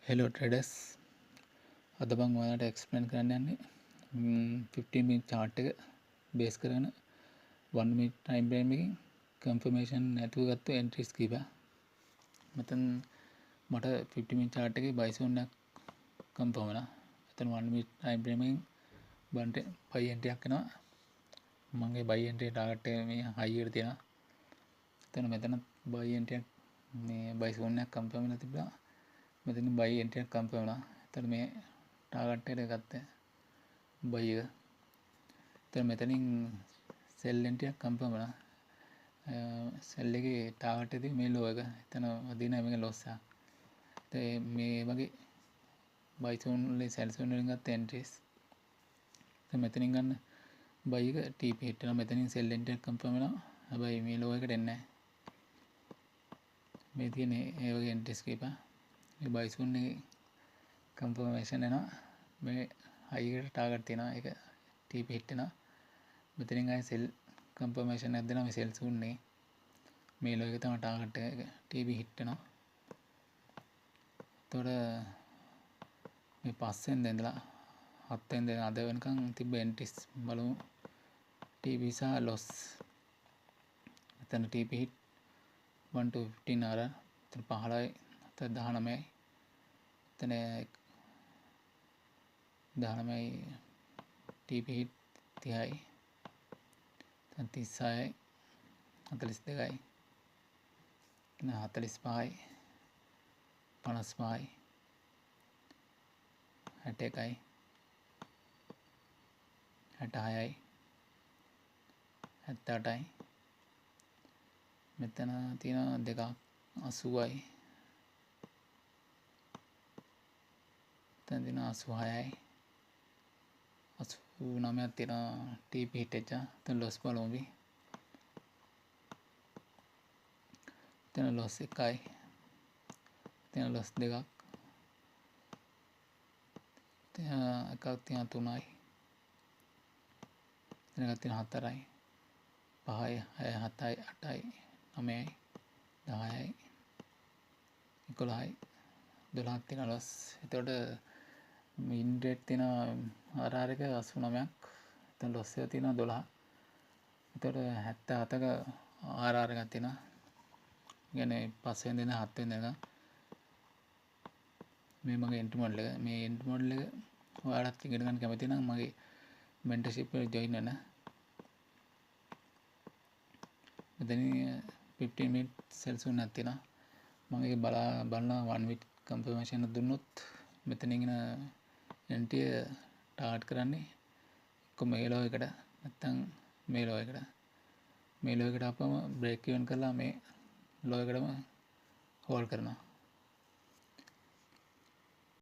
Hello traders, අද මම ඔයාලට එක්ස්ප්ලেইন කරන්න යන්නේ 15 minute chart එක බේස් කරගෙන 1 minute time frame එකකින් කන්ෆර්මේෂන් නැතුව ගත්ත එන්ට්‍රීස් කීපයක්. මෙතන මට 15 minute chart එකේ buy zone එකක් කන්ෆර්ම් වුණා. එතන 1 minute time frame එකකින් buy entry එකක් එනවා. මගේ buy entry target එක මේ high එකට තියෙනවා. එතන මෙතන buy entry එකක් මේ buy zone එකක් කන්ෆර්ම් වෙලා තිබ්බා. මෙතනින් buy entry එකක් කන්ෆර්ම් වුණා. එතන මේ ටාගට් එකට ගත්ත buy එක. එතන මෙතනින් sell entry එකක් කන්ෆර්ම් වුණා. sell එකේ ටාගට් එක මේ ලෝ එක. එතන වදින මේක ලොස් එකක්. ඉතින් මේ වගේ buy zone වලින් sell zone වලින් ගත්ත entries. ඉතින් මෙතනින් ගන්න buy එක TP hit වෙනවා. මෙතනින් sell entry එකක් කන්ෆර්ම් වෙනවා. හැබැයි මේ ලෝ එකට එන්නේ නැහැ. මේ තියෙන ඒ වගේ entries කීපයක්. මේ buy zone එකේ කන්ෆර්මේෂන් එනවා. මේ හයි එකට ටාගට් තියෙනවා. ඒක TP hit වෙනවා. මෙතනින් ආයේ sell confirmation එකක් දෙනවා මේ sell zone එකේ. මේ ලෝ එක තමයි ටාගට් එක. ඒක TP hit වෙනවා. එතකොට මේ පස්සෙන් ඉඳලා හත් වෙනිදා අද වෙනකන් තිබ්බ එන්ට්‍රීස් බලමු. TP සහ ලොස්. මෙතන TP hit 1 to 15 අර එතන 15යි එතන 19යි එතන 19යි TP hit 30යි එතන 36යි 42යි එතන 45යි 55යි 61යි 66යි 78යි මෙතන තියෙනවා දෙකක් 80යි එතන තියෙනවා 86යි 89ක් තියෙනවා TP hit එක. එතන ලොස් බලමු අපි. එතන ලොස් එකයි. එතන ලොස් දෙකක්. එතන එකක් තියෙනවා තුනයි. එතන එකක් තියෙනවා හතරයි. පහයි, හයයි, හතයි, අටයි, නවයයි, 10යි, 11යි, 12ක් තියෙනවා ලොස්. එතකොට වින් රේට් තියෙනවා RR එක 89ක්. එතන ලොස් එක තියෙනවා 12. එතකොට 77ක RR එකක් තියෙනවා. ඒ කියන්නේ 5 වෙනිදා ඉඳන් 7 වෙනිදා වෙනකන් මේ මගේ එන්ට්‍රි මොඩල් එක. මේ එන්ට්‍රි මොඩල් එක ඔයාලත් ඉගෙන ගන්න කැමති නම් මගේ මෙන්ටර්ෂිප් එකට ජොයින් වෙන්න. මෙතනින් 15 minute sell zone එකක් තියෙනවා. මම ඒක බලනවා 1 minute confirmation එක දුන්නොත් මෙතනින් එන එන්ට්‍රි ටාගට් කරන්නේ එක්ක මේ ලෝ එකට නැත්නම් මේ ලෝ එකට. මේ ලෝ එකට ආපුවම බ්‍රේක් ඉවන් කරලා මේ ලෝ එකටම හෝල්ඩ් කරනවා.